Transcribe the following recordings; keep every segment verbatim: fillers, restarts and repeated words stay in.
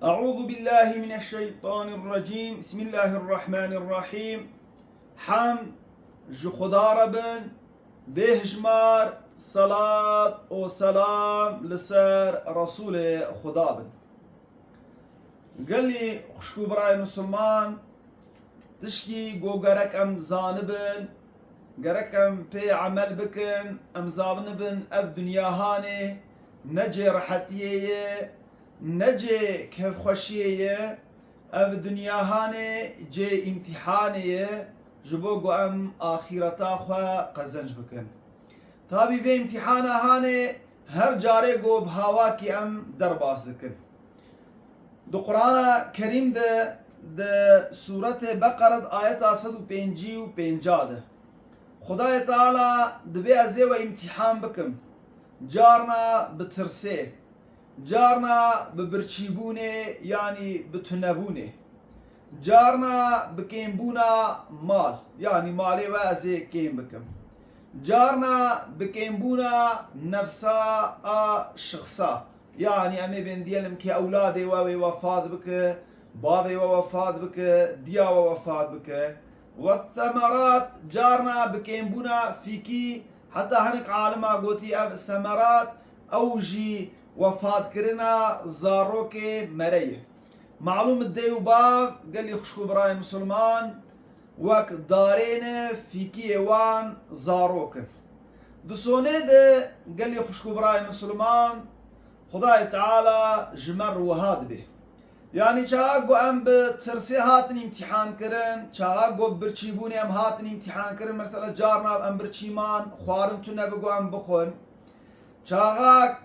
أعوذ بالله من الشيطان الرجيم. بسم الله الرحمن الرحيم. Hemd ji Xuda re bin, bêhijmar selat û selam li ser Resûlê Xuda bin. Gelî xwişk û birayê misilman, tişkî ku gerek em zanibin, gerek em pê emel bikin, em zanibin ev dinya hanê ne cê rehetiyê ye, ne cê kêfxweşiyê ye, ev dinya hanê cê îmtîhanê ye, ji bo ku em axîreta xwe qezenc bikin. Tabî vê îmtîhana hanê her carê ku bi hawakî em derbas dikin. Di Qur'ana Kerîm de, di Sûretê Beqere de ayeta sed û pêncî û pênca de, Xwedayê Teala dibê ez ê we îmtîhan bikim. Carna bi tirsê, carna bi birçîbûnê, yanî bi tunebûnê. Carna bi kêmbûna mal, yanî malê we ez ê kêm bikim. Carna bi kêmbûna nefsa a şixsa, yanî em ê bên diyelim ki ewladê we wê wefat bike, bavê we wefat bike, diya we wefat bike. Ve semerat, carna bi kêmbûna fîkî, heta hinek alima gotî ev semerat, ew jî wefatkirina zarokê mere ye. Malûm dê û bav, gelî xwişk û birayê misilman, wek darê ne, fîkiyê wan zarok in. Di sonê de, gelî xwişk û birayê misilman, Xwedayê Teala ji me re wiha dibê. Yanî çaxa ku em bi tirsê hatin îmtîhan kirin, çaxa ku bi birçîbûnê em hatin îmtîhan kirin, mesela carna em birçî man, xwarin tune bi ku em bixwin. Çaxak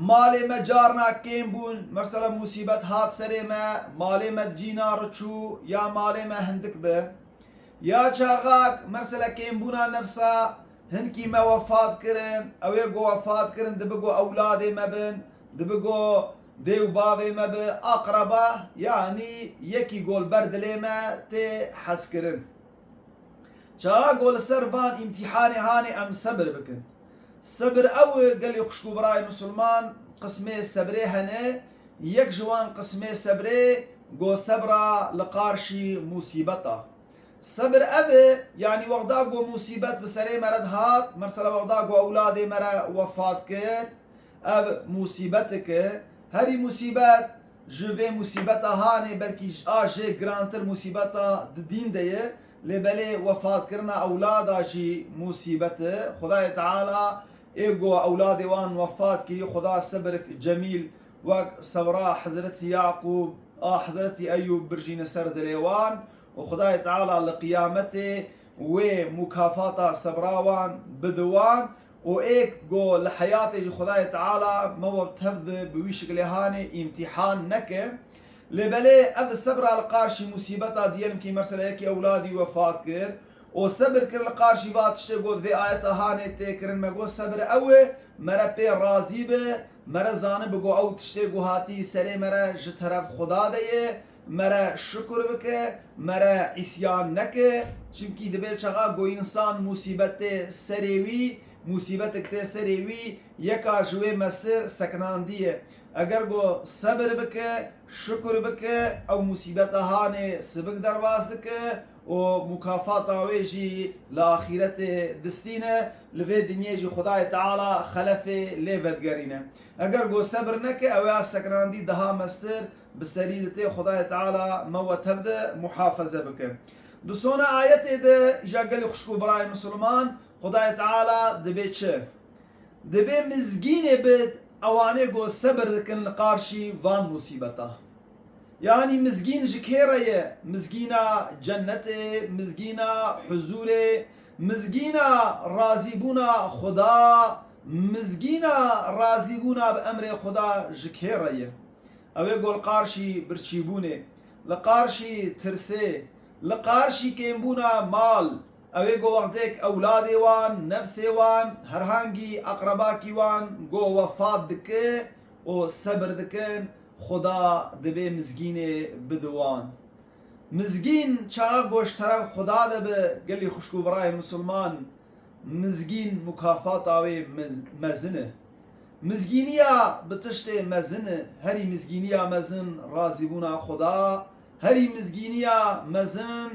malê me carna kêm bûn, mesela musîbet hat serê me, malê me cîna re çû ya malê me hindik bi. Ya çaxak, mesela kêmbûna nefsa, hinkî me wefat kirin, ew ê ku wefat kirin, dibi ku ewladê me bin, dibi ku dê û bavê me bi, aqreba, yanî yekî ku li ber dilê me tê hezkirin. Çaxa ku li ser van îmtîhanê hanê em sebir bikin. Sebir ew e, gelî xwişk û birayê misilman, qismê sebrê hene, yek ji wan qismê sebrê ku sebra li qarşî musîbeta. Sebir ev e, yanî wexda ku musîbet bi serê me re dihat, mesela wexda ku ewladê me re wefat kir, ev musîbetik e. Herî musîbet ji vê musîbeta hanê belkî a jê girantir musîbeta di dîn de ye. Lê belê wefatkirina ewlada jî musîbet e. Xwedayê Teala ê ku ewladê wan wefat kirî, Xweda sebirik cemîl wek sebra Hezretî Yaqûb a Hezretî Eyûb birjîne ser dilê wan û Xwedayê Teala li qiyametê wê mukafata sebra wan bide wan. Û ê ku li heyatê jî Xwedayê Teala me we tev de bi wî şiklê hanê îmtîhan neke. Lê belê ev sebra li qarşî musîbeta diyelim ki mesela yekî ewladî wefat kir û sebir kir li qarşî va tiştê ku vê ayeta hanê tê kirin, me got sebir ew e, me re pê razî be, me re zanibe ku ew tiştê ku hatî serê me re ji teref Xuda de ye, me re şukur bike, me re îsyan neke. Çimkî dibe çaxa ku însan musîbet tê serê wî, musîbetek tê serê wî, yeka ji wê mestir sekinandî ye. Eger ku sebir bike, şukur bike, ew musîbeta hanê sibik derbas dike û mukafata wê jî li axîretê distîne, li vê dinyê jî Xwedayê Teala xelefê lê vedigerîne. Eger ku sebir neke, ew ya sekinandî daha mestir bi serî ditê. Xwedayê Teala me we tev de muhafeze bike. Di sona ayetê de îja gelî xwişk û birayê misilman, Xwedayê Teala dibê çi? Dibê mizgînê bi ewanê ku sebir dikin li qarşî van musîbeta. Yanî mizgîn ji kê re ye? Mizgîna cennetê, mizgîna huzûrê, mizgîna razîbûna Xuda, mizgîna razîbûna bi emrê Xuda ji kê re ye? Ew ê ku li qarşî birçîbûnê, li qarşî tirsê, li qarşî kêmbûna mal, ew ê ku wextêk ewladê wan, nefsê wan, herhangî eqrebakî wan ku wefat dike û sebir dikin, Xuda dibê mizgînê bide wan. Mizgîn çaxa ku ji teref Xuda de be, gelî xwişk û birayê misilman, mizgîn mukafata wê mez-, mezin e. Mizgîniya bi tiştê mezin e, herî mizgîniya mezin razîbûna Xuda, herî mizgîniya mezin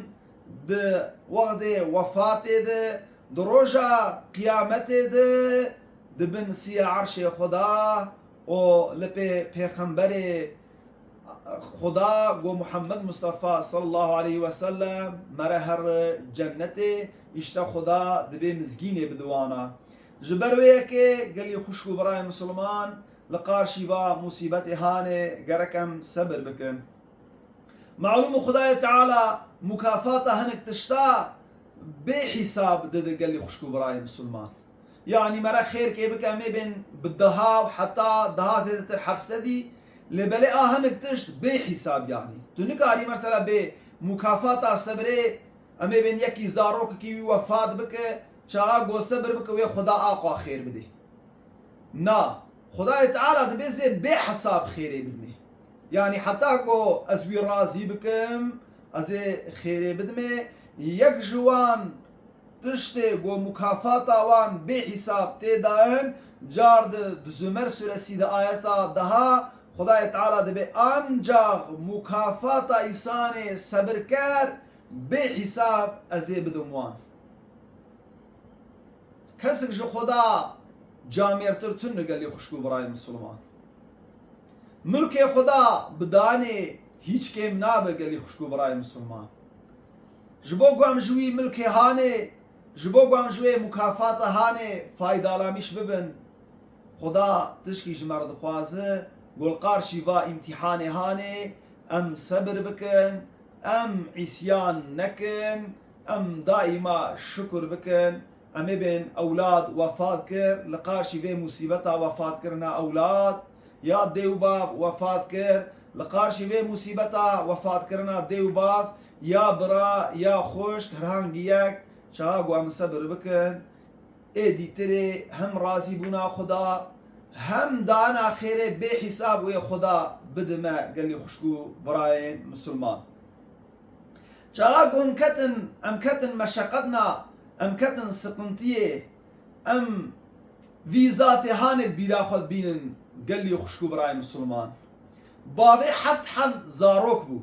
di wextê wefatê de, di roja qiyametê de, di bin siya erşê Xuda û li pê pêxemberê Xuda go Muhammed Mustafa sallallahu aleyhi ve sellem mere her cennetê, îşte Xuda dibê mizgînê bidiwana. Ji ber wê yekê gelî xwişk û birayê misilman li qarşî va musîbetê hanê gerek em sebir bikin. Malûm û Xudayê Teala mukafata hinek tişta bê hîsab dide gelî xwişk û birayê misilman. Yanî mere xêrkê bike em ê bên bi deha û heta deha zêdetir heft sedî, lê belê a hinek tişt bê hîsab yanî. Tu nikarî mesela bê mukafata sebrê em ê bên yekî zarokekî wî wefat bike, çaxa go sebir bike wê Xuda aqwa xêr bidê. Na, Xudayê Teala dibê zê bê hesab xêrê bidimê. Yanî heta ku ez wî razî bikim, ez ê xêrê bidimê. Yek ji wan tiştê ku mukafata wan bê hîsab tê dayin, car di, di Zumer suresî de ayeta deha, Xudayê Teala dibê ancax mukafata îsanê sebirker bê hîsab ez ê bidim wan. Kesik ji Xuda camêrtir tune gelî xwişk û birayê misilman. Milkê Xuda bi danê hîç kêm nabe gelî xwişk û birayê misilman. Ji bo ku em ji wî milkê hanê, ji bo ku em ji wê mukafata hanê faydalanîş bibin, Xuda tişkî ji me re dixwaze, ku li qarşî va îmtîhanê hanê em sebir bikin, em îsyan nekin, em daîma şukur bikin. Em ê bên ewlad wefat kir, li qarşî vê musîbeta wefatkirina ewlad, ya dê û bav wefat kir, li qarşî vê musîbeta wefatkirina dê û bav, ya bira, ya xwişk, herhangi yek, çaxa ku em sebir bikin, ê dîtirê hem razîbûna Xuda, hem dana xêrê bê hîsab wê Xuda bidime gelî xwişk û birayên misilman. Çaxa ku hûn ketin, em ketin meşeqetna, em ketin siqintiyê, em vî zatê hanê di bîra xwe dibînin gelî xwişk û birayên misilman. Bavê heft heb zarok bû.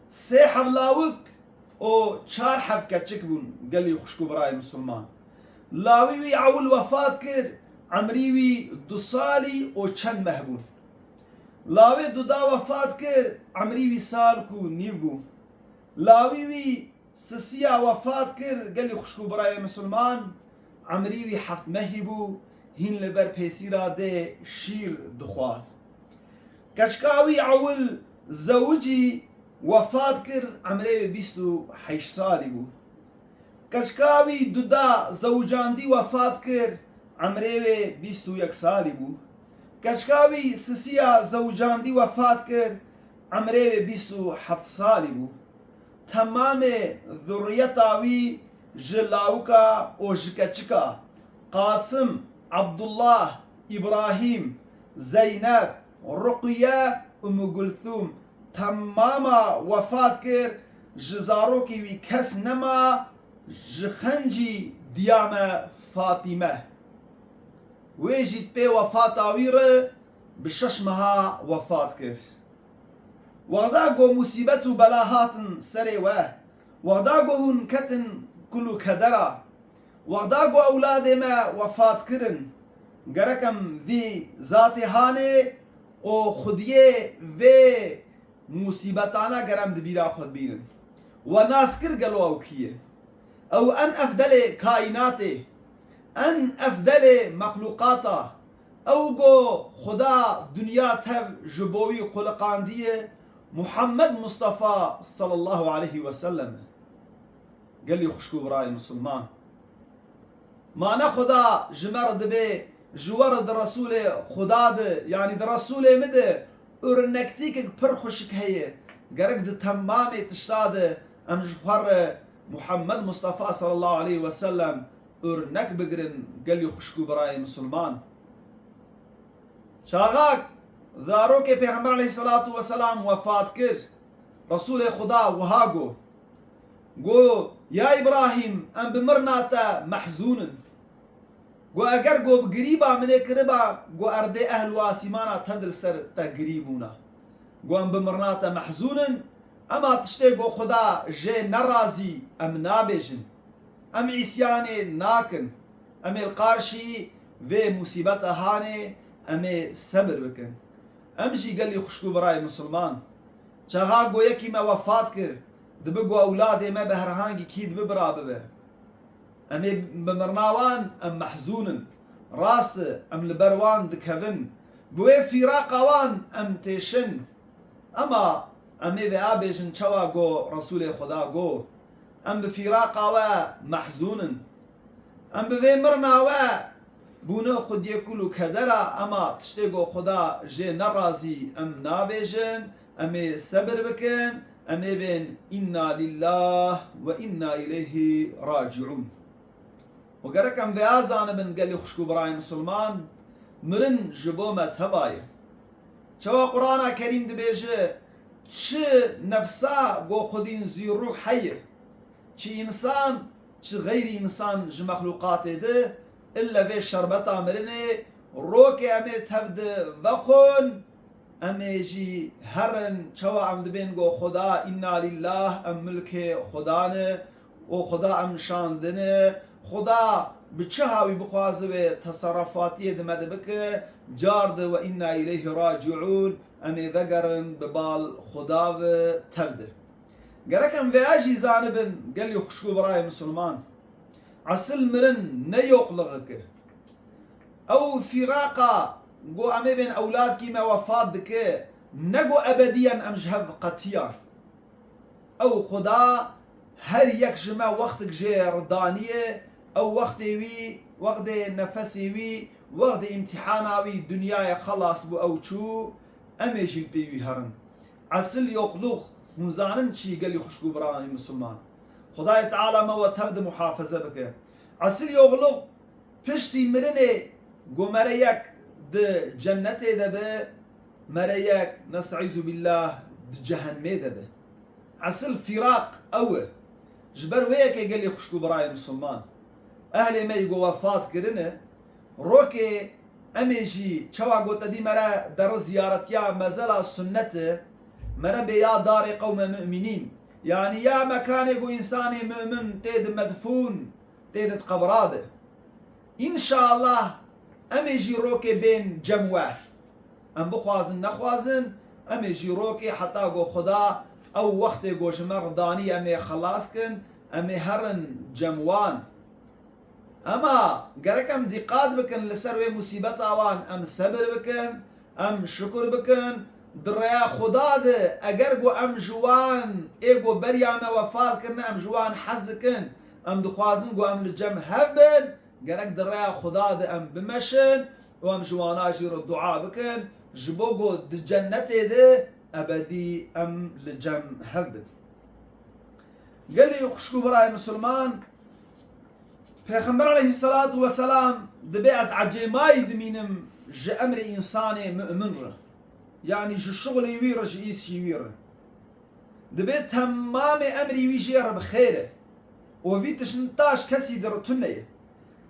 Sê heb lawik û çar heb keçik bûn gelî xwişk û birayê misilman. Lawî wî ewil wefat kir, emrî wî du salî û çend meh bûn. Lawê duda wefat kir, emrî wî salk û nîv bû. Lawî wî sisiya wefat kir, gelî xwişk û birayê misilman, emrî wî heft mehî bû, hîn li ber pêsîra dê şîr dixwar. Keçika wî ewil zewicî wefat kir, emrê wê bîst û heşt salî bû. Keçika wî duda zewicandî wefat kir, emrê wê bîst û yek salî bû. Keçika wî sisiya zewicandî wefat kir, emrê wê bîst û heft salî bû. Temamê zurriyeta wî ji lawika û ji keçika, Qasim, Abdullah, Îbrahîm, Zeyneb, Ruqiye, Umu Gulthûm, temama wefat kir, ji zarokî wî kes nema, ji xencî diya me Fatîme. Wê jî pê wefata wî re bi şeş meha wefat kir. Wexda ku musîbet û bela hatin serê we, wexda ku hûn ketin kul û kedera, wexda ku ewladê me wefat kirin, gerek em vî zatê hanê û xwediyê vê musîbetana ger em di bîra xwe dibînin. We nas kir gelo ew kî ye? Ew en efdelê kaînatê, en efdelê mexlûqata, ew go Xuda dinya tev ji bo wî xuliqandiye, Muhammed Mustafa sallallahu aleyhi ve sellem e. Gelî xwişk û birayê misilman. Ma ne Xuda ji me re dibê, ji we re di Resûlê Xuda de, yanî di Resûlê min de, örnektîkek pir xwişik heye. Gerek di temamê tişta de em ji xwe re Muhammed Mustafa sallallahu aleyhi ve sellem örnek bigirin gelî xwişk û birayê misilman. Çaxak zarokê Pêxember aleyhisselatu vesselam wefat kir, Resûlê Xuda wiha got, got, Ya Îbrahîm, em bi mirina te mehzûn in. Go eger go bi girîba min ê kiriba, go erdê ehl û asîmana tev di li ser te girî bûna. Go em bi mirina te mehzûn in, ema tiştê go Xuda jê nerazî em nabêjin. Em îsyanê nakin. Em ê li qarşî vê musîbeta hanê em ê sebir bikin. Em jî gelî xwişk û birayê misilman. Çaxa go yekî me wefat kir, dibi go ewladê me bi herhangî kî dibi bira bibe. Em ê bi mirina wan em mehzûn in. Rast e, em li ber wan dikevin. Bi wê fîraqa wan em têşin. Ema em ê vêya bêjin çawa go Resûlê Xuda go, em bi fîraqa we mehzûn in. Em bi vê mirina we bûne xwediyê kul û kedera, ema tiştê go Xuda jê nerazî em nabêjin, em ê sebir bikin, em ê bên inna lillah ve inna ileyhi raciun. Û gerek em vêya zanibin gelî xwişk û birayê misilman, mirin ji bo me teva ye. Çawa Qur'ana Kerîm dibêje, çi nefsa go xwedîn zî ruh heye, çi însan, çi xeyrî însan ji mexlûqatê di, ille vê şerbeta mirinê, rokê em ê tev di vexwin, em ê jî herin, çawa em dibên go Xuda, inna lillah, em milkê Xuda ne, û Xuda em şandine, Xuda bi çi hawî bixwaze wê teserefatiyê di me de bike, car di ve inna ileyhi raciun, em ê vegerin bi bal Xuda ve tev de. Gerek em vêya jî zanibin, gelî xwişk û birayê misilman. Esil mirin ne yoklixik e. Ew fîraqa go em ê bên ewladkî me wefat dike, ne go ebediyen em ji hev qetiyan. Ew Xuda her yek ji me wextik jê re daniye, ew wextê wî, wextê nefesê wî, wextê îmtîhana wî dinyayê xelas bû ew çû, em ê jî li pê wî herin. Esil yokluk, hûn zanin çi gelî xwişk û birayê misilman. Xudayê Teala me we tev di muhafeze bike. Esil yokluk, piştî mirinê go mere yek di cennetê de be, mere yek, nestaizu billah, di cehenmê de be. Esil fîraq ew e. Ji ber wê yekê gelî xwişk û birayê misilman, ehlê me yî go wefat kirine, rokê em ê jî çawa go te dî mere derri ziyaretiya mezela sunnet e, mere bê ya darê qewme mu'minîn. Yanî ya mekanê go însanê mu'min tê di medfûn, tê di qebra de. Înşallah em ê jî rokê bên cem we. Em bixwazin nexwazin, em ê jî rokê heta go Xuda ew wextê go ji me re danî em ê xelas kin, em ê herin cem wan. Ema gerek em dîqat bikin li ser wê musîbeta wan, em sebir bikin, em şukur bikin, di rêya Xuda de, eger go em ji wan ê go beriya me wefat kirine, em ji wan hez dikin, em dixwazin go em li cem hev bin, gerek di rêya Xuda de em bimeşin û em ji wana jî re dua bikin, ji bo go di cennetê de ebedî em li cem hev bin. Gelî xwişk û birayê misilman, Pêxember aleyhisselatu vesselam dibê ez ecêmayî dimînim ji emrê însanê mu'min re. Yanî ji şuxulê wî re, ji îsî wî re. Dibê temamê emrî wî jê re bi xêr e. Û vî tiştin taş kesî di re tune ye.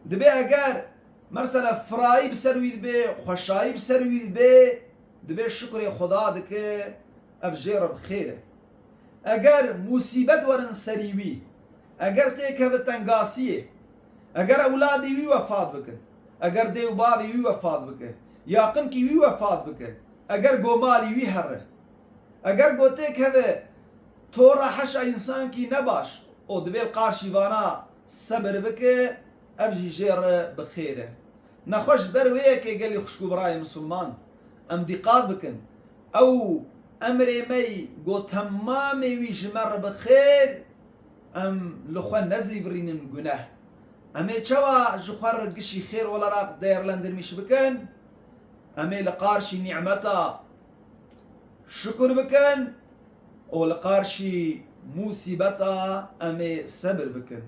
Dibê eger, mesela, firayî bi ser wî dibê, xweşayî bi ser wî dibê, dibê şukrê Xuda dike, ev jê re bi xêr e. Eger musîbet werin serî wî, eger têkeve tengasiyê, eger ewladê wî wefat bikin, eger dê û bavê wî wefat bike, yaqinkî wî wefat bike, eger gomalî wî here, eger go têkeve tora heşa însankî nebaş, o dibê li qarşî vana sebir bike, ev jî jê re bi xêr e. Nexweş ber wê yekê gelî xwişk û birayê misilman, em dîqat bikin. Ew emrê me yî go temamê wî ji me re bi xêr, em li xwe nezîvirînin guneh. Em ê çawa ji xwe re gişî xêr olarak değerlendirmiş bikin? Em ê li qarşî nîmeta şukur bikin û li qarşî musîbeta em ê sebir bikin.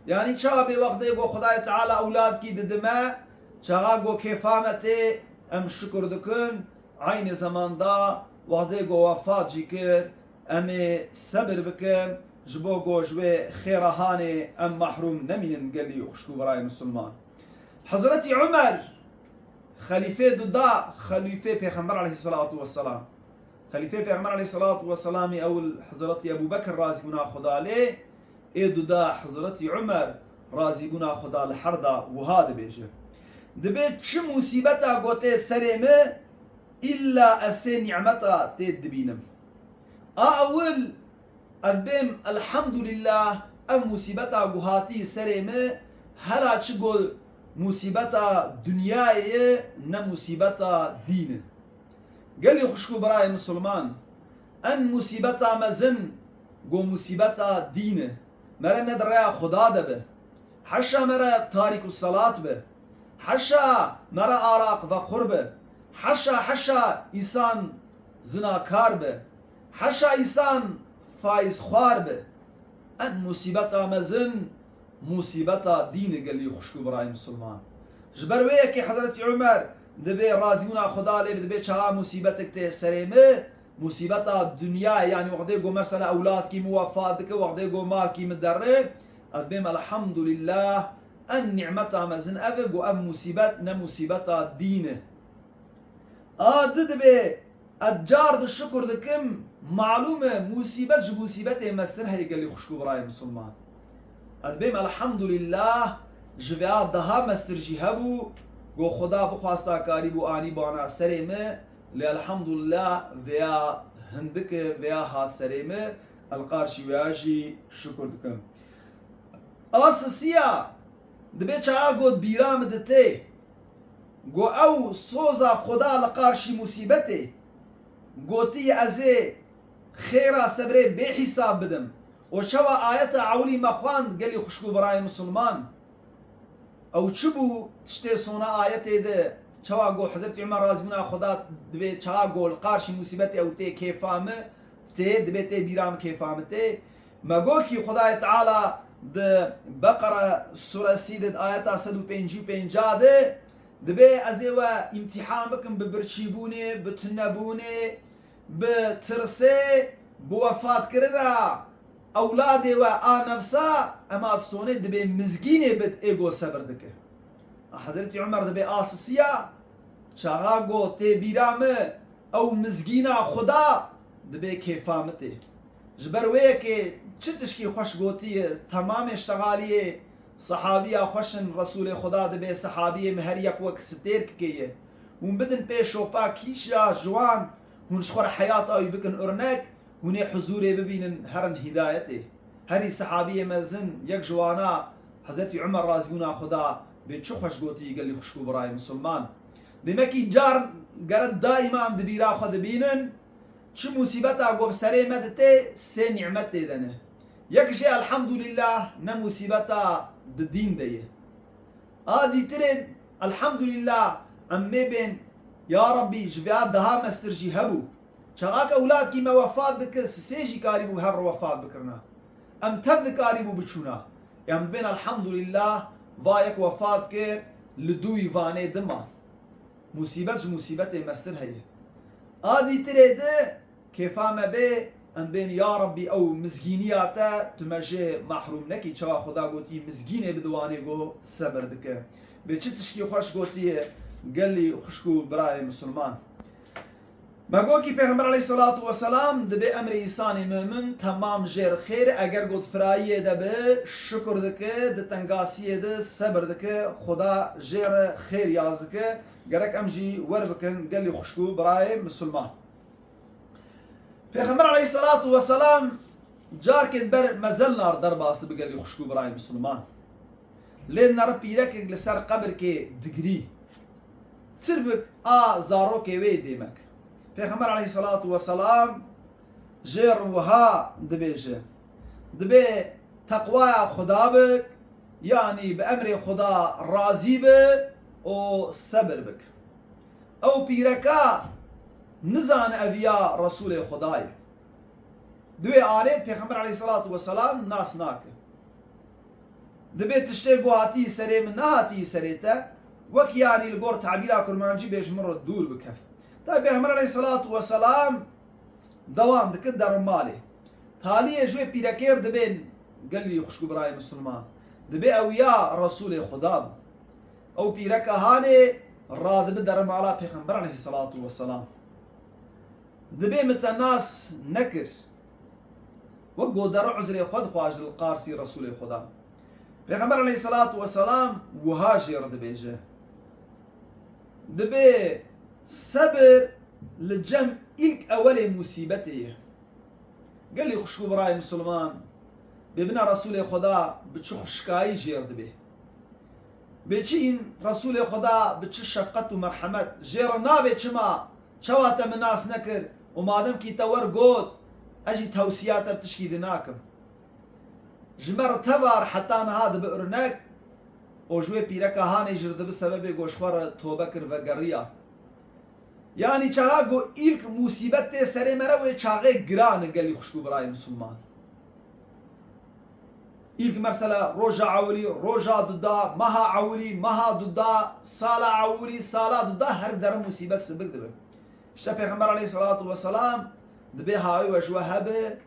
Yanî çawa bê wextê go Xudayê Teala ewladkî didime, çaxa go kêfa me tê, em şukur dikin, eynî zamanda wextê go wefat jî kir, em ê sebir bikin, ji bo go ji wê xêra hanê em mehrûm nemînin gelî xwişk û birayê misilman. Hezretî Umer, xelîfê duda, xelîfê Pêxember aleyhisselatu vesselam. Xelîfê Pêxember aleyhisselatu vesselamî ewil Hezretî Ebû Bekir razîbûna Xuda lê, ê duda Hezretî Umer razîbûna Xuda li her da wiha dibêje. Dibê çi musîbeta gotê serê me, îlla ez sê nîmeta tê dibînim. A ewil, ez bêm, elhamdulillah, ev musîbeta ku hatî serê me, hela çi go musîbeta dinyayê ye, ne musîbeta dîn e. Gelî xwişk û birayê misilman, en musîbeta mezin go musîbeta dîn e. Mere ne di rêya Xuda de be. Heşa mere tarîk û selat be. Heşa mere araq vexur be. Heşa, heşa îsan zinakar be. Heşa îsan faîzxwar be. En musîbeta mezin, musîbeta dîn e gelî xwişk û birayê misilman. Ji ber wê yekê Hezretî Umer dibê razîbûna Xuda lê bi, dibê çaxa musîbetek tê serê me, musîbeta dinyayê, yanî wextê ku mesela ewladkî min wefat dike, wextê ku malkî min derê, ez bêm elhamdulillah, en nîmeta mezin ev e ku ev musîbet ne musîbeta dîn e. A di dibê ez car di şukur dikim, malûm e musîbet ji musîbetê mestir heye gelî xwişk û birayê misilman. Ez bêm elhamdulillah, ji vêya daha mestir jî hebû, ku Xuda bixwasta karîbû anî bana serê me, lê elhamdulillah vêya hindik e, vêya hat serê me, el qarşî wêya jî şukur dikim. A sisiya dibê çaxa got bîra min di tê, got ew soza Xuda li qarşî musîbetê, gotiye ez ê xêra sebrê bê hîsab bidim. Û çawa ayeta ewilî me xwend gelî xwişk û birayê misilman. Ew çi bû tiştê sona ayetê de, çawa got Hezretî Umer razîbûna Xuda dibê çaxa got li qarşî musîbetê ew tê kêfa min tê, dibê tê bîra min kêfa min tê. Me got kî Xwedayê Teala di Beqere suresî de di ayeta sed û pêncî û pênca de dibê ez ê we îmtîhan bikim bi birçîbûnê, bi tunebûnê, bi tirsê, bi wefatkirina ewladê we a nefsa, ema di sonê dibê mizgînê bit ê go sebir dike. A Hezretî Umer dibê a sisiya, çaxa go tê bîra min, ew mizgîna Xuda dibê kêfa min tê. Ji ber wê yekê çi tişkî xweş gotiye, temamê şexaliyê sehabiya xweş in, Resûlê Xuda dibê sehabiyê min her yek wek stêrkikê ye. Hûn bidin pê şopa kîşa ciwan, hûn ji xwe re heyata wî bikin urnek, hûn ê huzûrê bibînin herin hîdayetê. Herî sehabiyê mezin yek ji wana Hezretî Umer razîbûna Xuda bê çi xweş gotî gelî xwişk û birayê misilman. Demekî car gere daîma em di bîra xwe dibînin, çi musîbeta ku bi serê me ditê, sê nîmet tê de ne. Yek jê elhamdulillah ne musîbeta di dîn de ye. A dîtirê elhamdulillah em mê bên, ya Rabbî ji vêya daha mestir jî hebû. Çaxak ewladkî me wefat dike, sisê jî karîbû hev re wefat bikirina. Em tev dikarîbû biçûna. Em bên elhamdulillah, va yek wefat kir, li dûyî vanê diman. Musîbet ji musîbetê mestir heye. A dîtirê de kêfa me bê, em bên ya Rabbî ew mizgîniya te tu me jê mehrûm nekî. Çawa Xuda gotî mizgînê bi diwanê go sebir dike. Bê çi tişkî xweş gotiye gelî xwişk û birayê misilman. Me got kî Pêxember aleyhisselatu vesselam dibê emrê însanê mumin temam jêr xêr e, eger got firayiyê de bi şukur dike, di tengasiyê de sebir dike, Xuda jêr xêr yaz dike. Gerek em jî wer bikin gelî xwişk û birayê misilman. Pêxember aleyhisselatu vesselam carkên ber mezel nar derbas dibe gelî xwişk û birayê misilman. Lê nere pîrekek li ser qebirkê digirî. Tirbik a zarokê wê dêmek. Pêxember aleyhisselatu vesselam jê re wiha dibêje. Dibê teqwaya Xuda bik, yanî bi emrê Xuda razî bi û sebir bik. Ew pîreka nizane ev ya Resûlê Xuda ye. Di wê alê Pêxember aleyhisselatu vesselam nas nake. Dibê tiştê ku hatî serê min nehatî serê te, wek yanî li gor tabîra kurmancî bê ji min re dûr bikev. Tabî Pêxember aleyhisselatu vesselam dewam dike derin malê. Taliyê ji wê pîrekêr dibên gelî xwişk û birayê misilman. Dibê ew ya Resûlê Xuda bû. Ew pîreka hanê radibe dere mala Pêxember aleyhisselatu vesselam. Dibê min te nas nekir. Wek ku dere uzrê xwe dixwaze li qarsî Resûlê Xweda. Pêxember aleyhisselatu vesselam wiha jê re dibêje. Dibê sebir li cem îlk ewelê musîbetê ye. Gelî xwişk û birayê misilman, bêbina Resûlê Xweda bi çi xwişkayî jê re dibê. Bêçîn Resûlê Xweda bi çi şefqet û merhemet jê re nabê, çima, çawa te min nas nekir û madem kî te wer got, ez jî tewsiya te bi tişkî dî nakim. Ji me re teva re heta niha dibe urnek û ji wê pîreka hanê jî re dibe sebebê ku ji xwe re tobe kir vegeriya. Yanî çaxa ku îlk musîbet tê serê me re, wê çaxê giran e gelî xwişk û birayê misilman. Îlk mesela roja ewilî, roja duda, meha ewilî, meha duda, sala ewilî, sala duda her dere musîbet sibik dibe. Îşte Pêxember aleyhisselatu vesselam dibê hawê we ji we hebe,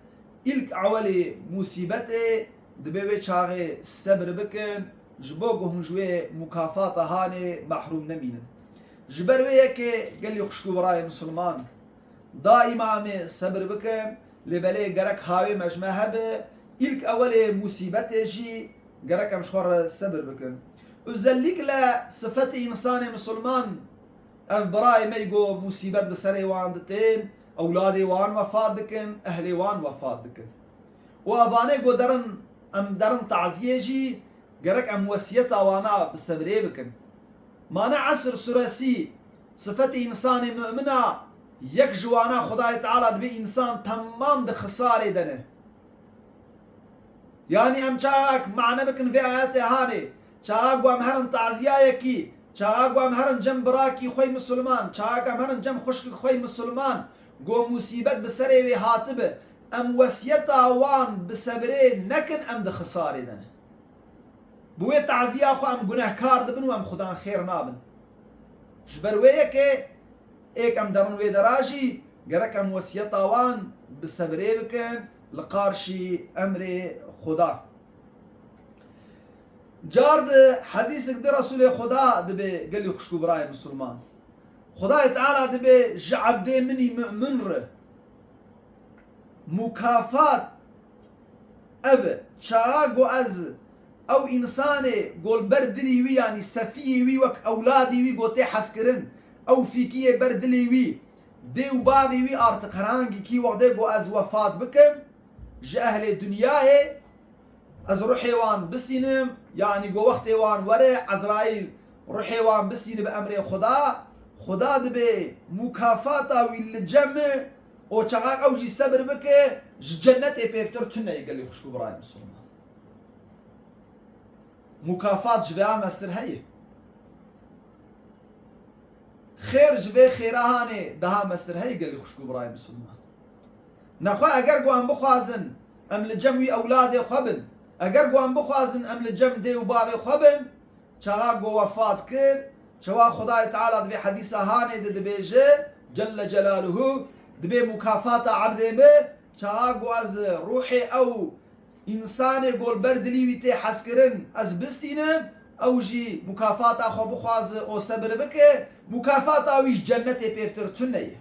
îlk ewelê musîbetê dibê wê çaxê sebir bikin, ji bo ku hûn ji wê mukafata hanê mehrûm nemînin. Ji ber wê yekê gelî xwişk û birayê misilman, daîma em ê sebir bikin, lê belê gerek hawê me ji me hebe, îlk ewelê musîbetê jî gerek em ji xwe re sebir bikin. Özellikle sifetê însanê misilman, ev birayê me yî ku musîbet bi serê wan ditên, ewladê wan wefat dikin, ehlê wan wefat dikin. Û evanê ku derin, em derin taziyê jî, gerek em wesiyeta wana bi sebrê bikin. Mane Esr suresî, sifetê însanê mumina, yek ji wana Xwedayê Teala dibê însan temam di xisarê de ne. Yanî em çaxek mane bikin vê ayetê hanê, çaxa ku em herin taziyayekî, çaxa ku em herin cem birakî xwe yî misilman, çaxa ku em herin cem xwişkik xwe yî misilman, ku musîbet bi serê wê hatibe, em wesiyeta wan bi sebrê nekin, em di xisarê de ne. Bi wê taziya xwe em gunehkar dibin û em Xudan xêr nabin. Ji ber wê yekê êk em derin wê dera jî gerek em wesiyeta wan bi sebrê bikin li qarşî emrê Xuda. Car di hedîsik di Resûlê Xuda dibê gelî xwişk û birayê misilman. Xudayê Teala dibê ji ebdê min î mu'min re mukafat ev e. Çaxa ku ez ew însanê ku li ber dilî wî, yanî sefiyê wî, wek ewladî wî ku tê hezkirin, ew fîkiyê ber dilê wî, dê û bavê wî, artık herhangî kî, wextê ku ez wefat bikim, ji ehlê dinyayê ez ruhê wan bistînim, yanî ku wextê wan were, Ezraîl ruhê wan bistîne bi emrê Xuda, Xuda dibê mukafata wî li cem e û çaxak ew jî sebir bike, ji cennetê pêvtir tune ye gelî xwişk û birayê misilman. Mukafat ji vêya mestir heye. Xêr ji vê xêra hanê daha mestir heye gelî xwişk û birayê misilman. Nexwe eger ku em bixwazin em li cem wî ewladê xwe bin, eger ku em bixwazin em li cem dê û bavê xwe bin, çaxa ku wefat kir, çawa Xudayê Teala di vê hedîsa hanê de dibêje, Celle Celaluhu, dibê mukafata ebdê me, çaxa ku ez ruhê ew însanê ku li ber dilî wî tê hezkirin, ez bistînim, ew jî mukafata xwe bixwaze û sebir bike, mukafata wî ji cennetê pêvtir tune ye.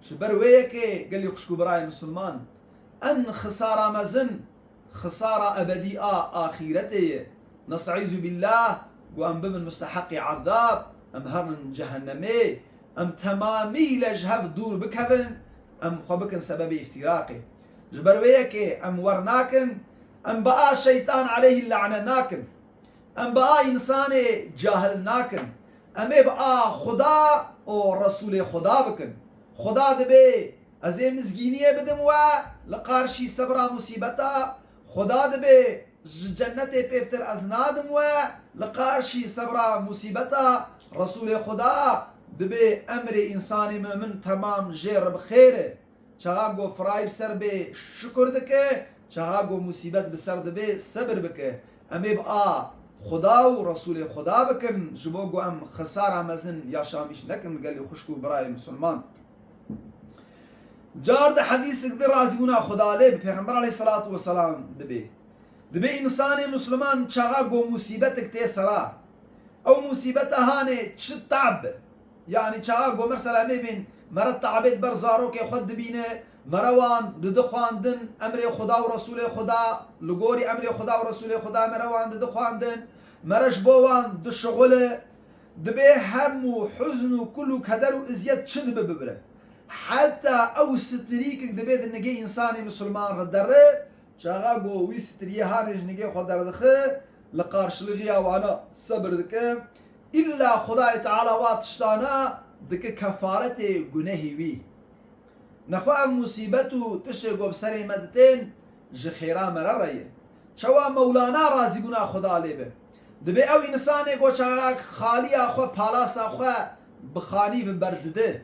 Ji ber wê yekê gelî xwişk û birayê misilman, en xisara mezin, xisara ebedî a axîretê ye. Nestaizu billah, ku em bibin musteheqî ezab, em herin cehennemê, em temamî le ji hev dûr bikevin, em xwe bikin sebebê îftîraqê. Ji ber wê yekê em wer nakin, em bi a şeytan aleyhî lane nakin, em bi a însanê cahil nakin, em ê bi a Xuda û Resûlê Xuda bikin. Xuda dibê ez ê mizgîniyê bidim we li qarşî sebra musîbeta, Xuda dibê ji cennetê pêvtir ez nadim we li qarşî sebra musîbeta, Resûlê Xuda dibê emrê însanê mumin temam jê re bi xêr e. Çaxa ku firayî bi ser bê şukur dike, çaxa ku musîbet bi ser dibe sebir bike. Em ê bi a Xuda û Resûlê Xuda bikin, ji bo ku em xisara mezin yaşamîş nekin gelî xwişk û birayê misilman. Car di hedîsik di razîbûna Xuda lê bi Pêxember aleyhisselatu vesselam dibê. Dibê însanê misilman çaxa ku musîbetik tê sera, Ew musîbeta hanê çi tab? Yanî çaxa go mesela mê bên, mere tabê di ber zarokê xwe dibîne, mere wan didi xwandin, emrê Xuda û Resûlê Xuda, li gorî emrê Xuda û Resûlê Xuda mere wan didi xwandin, mere ji bo wan dişixule, dibê hem û huzn û kul û keder û iziyet çi dibe bibire. Heta ew sitirîkik dibê di nigê însanê misilman re dere, çaxa go wî sitiriyê hanê ji nigê xwe derdixe, li qarşilixiya wana sebir dike, îlla Xudayê Teala wa tiştana dike kefaretê gunehê wî. Nexwe ev musîbet û tiştê go bi serê me ditên ji xêra me re re ye. Çawa Mewlana razîbûna Xuda lê be. Dibê ew însanê go çaxak xaliya xwe, palasa xwe bi xanî ve berdide.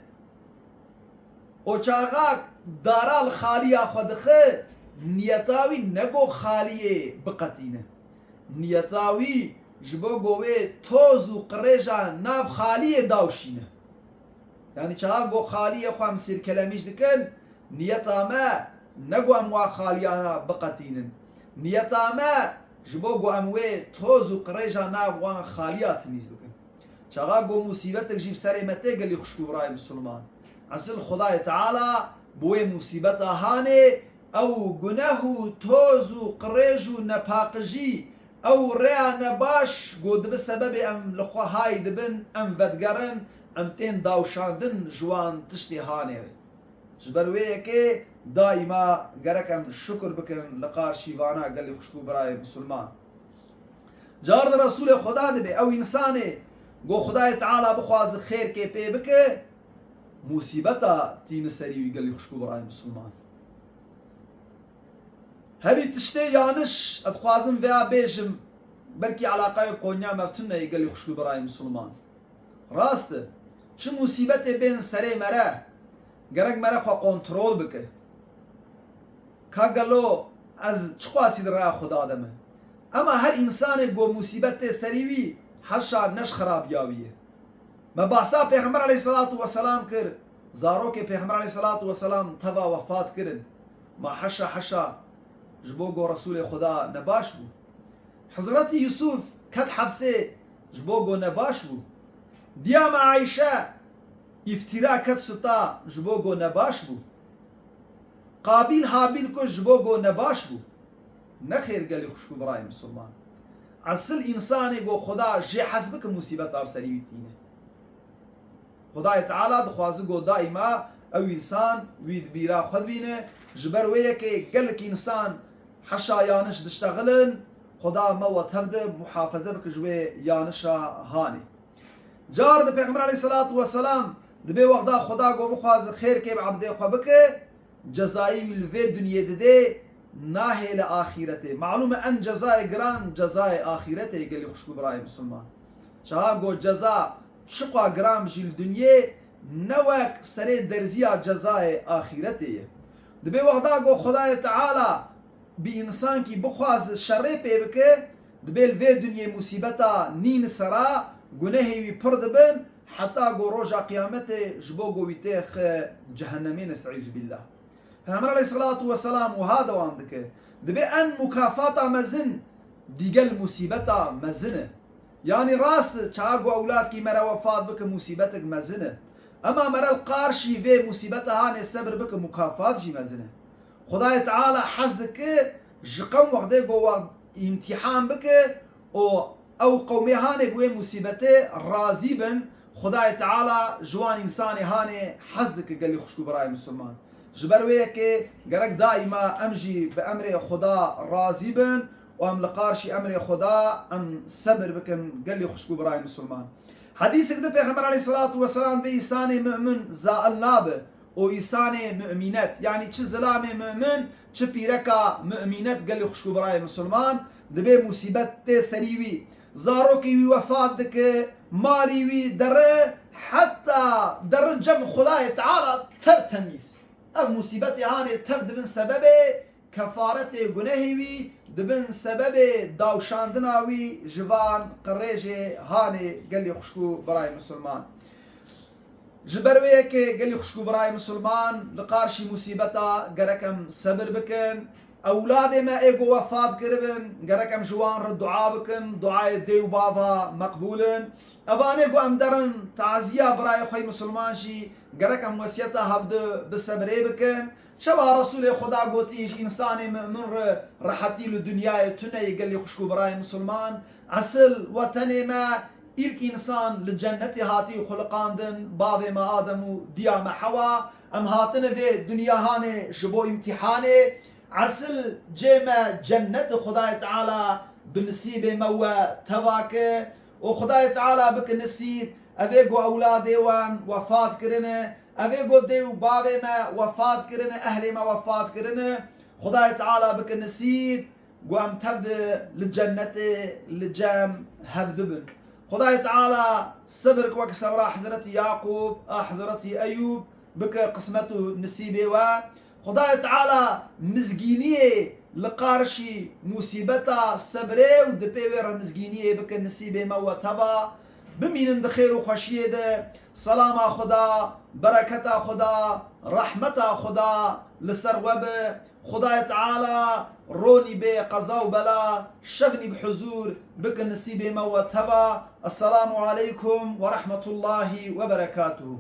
O çaxak dara li xaliya xwe dixe, niyeta wî ne go xaliyê biqetîne. Niyeta wî ji bo go wê toz û qirêja nav xaliyê dawşîne. Yanî çaxa go xaliyê xwe em sêrkelemî jî dikin, niyeta me ne go em wa xaliyana biqetînin. Niyeta me ji bo go em wê toz û qirêja nav wan xaliya timîz bikin. Çaxa go musîbetek jî bi serê me tê gelî xwişk û birayê misilman. Esil Xudayê Teala bi wê musîbeta hanê ew guneh û toz û qirêj û nepaqijî, ew rêya nebaş go dibe sebebê em li xwe hay dibin, em vedigerin, em tên dawşandin ji wan tiştê hanê re. Ji ber wê yekê daîma gerek em şukir bikin li qarşî vana gelî xwişk û birayê misilman. Car di Resûlê Xuda dibe, ew însanê go Xudayê Teala bixwaze xêrkê pê bike, musîbeta tîne serî wî gelî xwişk û birayê misilman. Herî tiştê yaniş, ez dixwazim veya bêjim, belkî eleqayê bi konya me tune yê gelî xwişk û birayê misilman. Rast e, çi musîbetê bên serê me re, gerek me re xwe kontrol bike. Ka gelo ez çiqasî di raya Xuda de me? Ema her însanê go musîbet tê serî wî, heşa ne ji xirabiya wî ye. Me bahsa Pêxember aleyhisselatu vesselam kir, zarokê Pêxember aleyhisselatu vesselam teva wefat kirin. Ma heşa heşa ji bo go Resûlê Xuda nebaş bû. Hizretî Yusuf ket hefsê ji bo go nebaş bû. Diya me Ayşe îftîra ket suta ji bo go nebaş bû. Qabîl Habîl kuşt ji bo go nebaş bû. Nexêr gelî xwişk û birayê misilman. Esil însanê go Xuda jê hez bike musîbeta bi serî wî tîne. Xudayê Teala dixwaze go daîma ew însan wî di bîra xwe dibîne. Ji ber wê yekê gelek însan heşa yaniş diştexilin, Xuda me we tev de muhafaze bike ji wê yanişa hanê. Car di Pêxember aleyhisselatu vesselam dibê wexda Xuda go bixwaze xêrkê bi ebdê xwe bike, cezayî wî li vê dinyê didê, nahêle axîretê. Malûm e en cezayê giran cezayê axîretê gelî xwişk û birayê misilman. Çaxa go ceza çiqa giran bijî li dinyê, ne wek serê derziya cezayê axîretê ye. Dibê wexda go Xudayê Teala bi însankî bixwaze şerê pê bike, dibê li vê dinyê musîbeta nîne sera, gunehê wî pir dibin, heta go roja qiyametê ji bo go wî têxe cehennemê, nestaizu billah. Pêxember aleyhisselatu vesselam wiha dewam dike, dibê en mukafata mezin dîgel musîbeta mezin e. Yanî rast e, çaxa go ewladkî me re wefat bike musîbetek mezin e. Ema me re li qarşî vê musîbeta hanê sebir bike mukafat jî mezin e. Xudayê Teala hez dike ji qewm wexdê go we îmtîhan bike û ew qewmê hanê bi wê musîbetê razî bin, Xudayê Teala ji wan însanê hanê hez dike gelî xwişk û birayê misilman. Ji ber wê yekê gerek daîma em jî bi emrê Xuda razî bin û em li qarşî emrê Xuda em sebir bikin gelî xwişk û birayê misilman. Hedîsek de Pêxember aleyhisselatu vesselam vê însanê mu'min zail nabe û însanê mu'mînet, yanî çi zilamê mu'min, çi pîreka mu'mînet gelî xwişk û birayê misilman, dibê musîbet tê serî wî, zarokê wî wefat dike, malî wî dere, heta dere cem Xudayê Teala tertemîz. Ev musîbetê hanê tev dibin sebebê kefaretê gunehê wî, dibin sebebê dawşandina wî ji van qirêjê hanê gelî xwişk û birayê misilman. Ji ber wê yekê gelî xwişk û birayê misilman li qarşî musîbeta gerek em sebir bikin, Ewladê me ê ku wefat kiribin, gerek em ji wan re dua bikin, duayê dê û bava meqbûl in. Evanê ku em derin taziya birayê xwe yê misilman jî, gerek em wesiyeta hevdu bi sebrê bikin. Çawa Resûlê Xuda gotî, ji însanê mumin re rehetî li dinyayê tune ye, gelî xwişk û birayê misilman. Esil wetenê me, îlk însan li cennetê hatî xuliqandin, bavê me Adem û diya me Hewa. Em hatine vê dinya hanê ji bo îmtîhanê. Esil cê me cennet, Xudayê Teala bi nisîbê me we teva ke û Xudayê Teala bike nisîb evê ku ewladê wan wefat kirine, evê ku dê û bavê me wefat kirine, ehlê me wefat kirine, Xudayê Teala bike nisîb ku em tev de li cennetê li cem hevdu bin. Xudayê Teala sebir ku wek sebra Hezretî Yaqûb a Hezretî Eyûb bike qismet û nisîbê we. Xudayê Teala mizgîniyê li qarşî musîbeta sebrê û di pê wê re mizgîniyê bike nisîbê me we teva. Bimînin di xêr û xweşiyê de. Selama Xuda, bereketa Xuda, rehmeta Xuda li ser we be. Xudayê Teala ronî bê qeza û bela, şevnî bi huzûr bike nisîbê me we teva. Esselamu aleykum ve rahmetullahi ve berekatuhu.